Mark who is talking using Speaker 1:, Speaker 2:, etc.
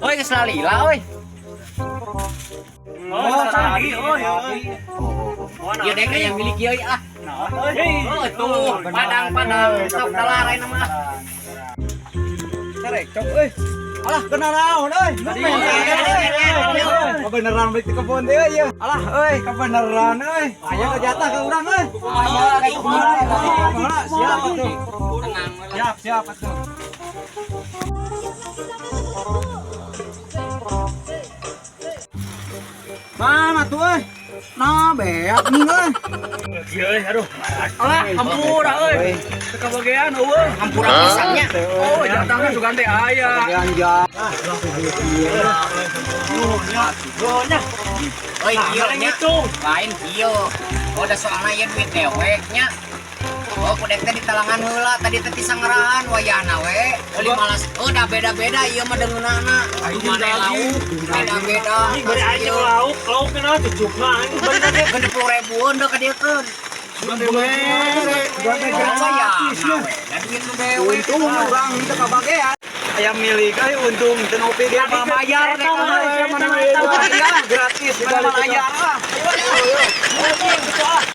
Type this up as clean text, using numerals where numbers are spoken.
Speaker 1: Oi, geus lalila euy.
Speaker 2: Oh, tadi euy.
Speaker 1: Ieu dek aya milik ieu ah. Oh, tuh, padang-padang sok talarai nama.
Speaker 3: Cok euy. Alah, kena naon euy. Kebenaran beli di kebun teh euy. Alah euy, kebenaran euy. Aya ke jatah ke urang euy. Siap atuh. Siap, siap atuh. Mana tuh euy? Nah, beak nih euy.
Speaker 2: Ieu aduh. Alah, hampura euy. Teu kabagean eueuh.
Speaker 1: Hampura pisan nya.
Speaker 2: Oh, jatahna sugan teh aya.
Speaker 3: Bagian ja.
Speaker 2: Nya.
Speaker 1: Oi, kieu nya. Lain kieu. Oh, da soalna ieu duit dewek nya. Oh, kudek teh ditalangan heula, tadi teh tisangerahan wayahna we. Meuli malas. Oh, da beda-beda ieu mah deungeunana. Mana lauk, beda-beda.
Speaker 2: Ini bari aing jeung lauk, lauk na cucukna aing bari teh.
Speaker 1: 60 ribuan dah ka dieu keun.
Speaker 3: Gratis
Speaker 1: Oh, ya. Da duit nu dewek.
Speaker 3: Untung urang teu kabagean. Ayam milik euy untung teu ngopi dia mah bayar deh euy. Gratis, mana bayar ah.